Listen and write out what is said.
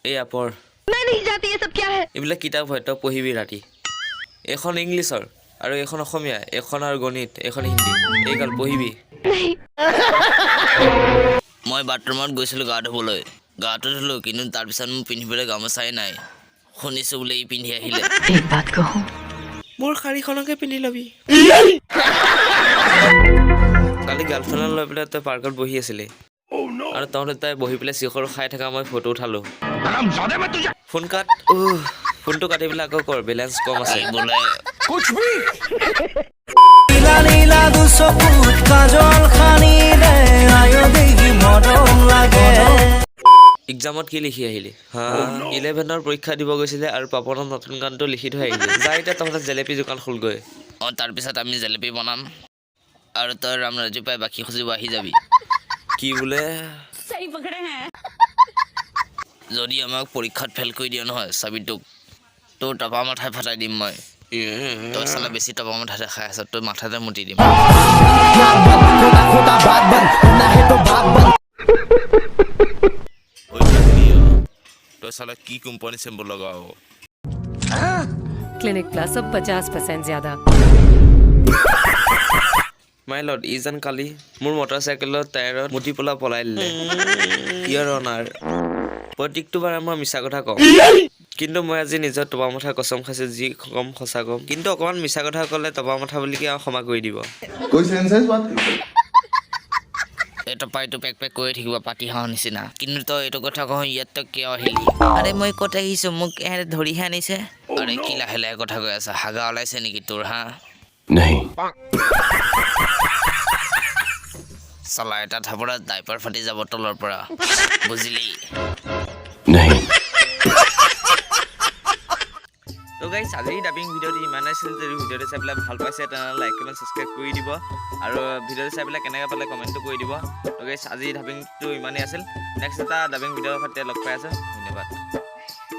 এইয়া পঢ়। मैं नहीं जानती ये सब क्या है। এইবিলাক কিতাপ হয়, তই পঢ়িবি ৰাতি। এইখন ইংলিছৰ আৰু এইখন অসমীয়া, এইখন আৰু গণিত, এইখন হিন্দী। এইগাল পঢ়িবি। नहीं। মই বাথৰুমত গৈছিলোঁ গা ধুবলৈ। গাটো ধুলোঁ, কিন্তু তাৰপিছত মোৰ পিন্ধিবলৈ গামোচাই নাই। শুনিছোঁ বোলে ই পিন্ধি আহিলে। एक बात कहूँ? মোৰ শাৰীখনকে পিন্ধি ল'বি। কালি গাৰ্লফ্ৰেণ্ডত লৈ পেলাই তই পাৰ্কত বহি আছিলি আৰু তহঁতে তাই বহি পেলাই চিখৰ খাই থকা মই ফটো উঠালোঁ। Phone cut. উহ, ফোনটো কাটি পেলাই আকৌ কৰ, বেলেঞ্চ কম আছে। এই বোলে নীলা নীলা দুচকুত কাজল সানিলে আয় দেহি মৰম লাগে। এক্সামত কি লিখি আহিলি হা? 11ৰ পৰীক্ষা দিব গৈছিলে আৰু পাপনৰ নতুন গানটো লিখি থৈ আহিলি। যা, এতিয়া তহঁতে জেলেপি দোকান খোলগৈ। অঁ, তাৰপিছত আমি জেলেপি বনাম আৰু তই ৰামৰাজু পাই বাকী খুজিব আহি যাবি। কি বোলে? যদি আমাক পৰীক্ষাত ফেইল কৰি দিয় নহয়, চাবি তোক, তোৰ টপা মাথাই ফাটাই দিম মই। তই চালা বেছি টপা মাথা দেখাই আছ, তোৰ মাথাতে মুতি দিম। তই চালা কি কোম্পানী চেম্পু লগাৱ? क्लिनिक प्लस, अब 50% ज्यादा। মাই লৰ্ড, ই যেন কালি মোৰ মটৰ চাইকেলৰ টায়াৰত মুতি পেলাই পলাই দিলে। ইয়ৰ অনাৰ, প্ৰত্যেকটো বাৰে মই মিছা কথা কওঁ, কিন্তু মই আজি নিজৰ টপা মাথা কচম খাইছোঁ, যি কম সঁচা কম। কিন্তু অকণমান মিছা কথা ক'লে টপা মাথা বুলিকে আৰু ক্ষমা কৰি দিব। कोई सेंस है इस बात की? এই টপাইটো পেক পেক কৰি থাকিব পাতি হাঁহৰ নিচিনা। কিন্তু তই এইটো কথা কওঁ, ইয়াত তই কিয় আহিলি? আৰে, মই ক'ত আহিছোঁ? মোক ইহঁতে ধৰিহে আনিছে। আৰে, কি লাহে লাহে কথা কৈ আছ? হাগা ওলাইছে নেকি তোৰ হা? नहीं। চালা, এটা থাপৰাত ডাইপাৰ ফাটি যাব তলৰ পৰা, বুজিলি? नहीं। তো গাইছ, আজিৰ ডাবিং ভিডিঅ'টো ইমানেই আছিল। যদি ভিডিঅ'টো চাই পেলাই ভাল পাইছে, তেনেহ'লে লাইক, কমেণ্ট, ছাবস্ক্ৰাইব কৰি দিব আৰু ভিডিঅ'টো চাই পেলাই কেনেকৈ পালে কমেণ্টটো কৰি দিব। তো গাইছ, আজিৰ ডাবিংটো ইমানেই আছিল। নেক্সট এটা ডাবিং ভিডিঅ'ৰ সৈতে লগ পাই আছোঁ। ধন্যবাদ।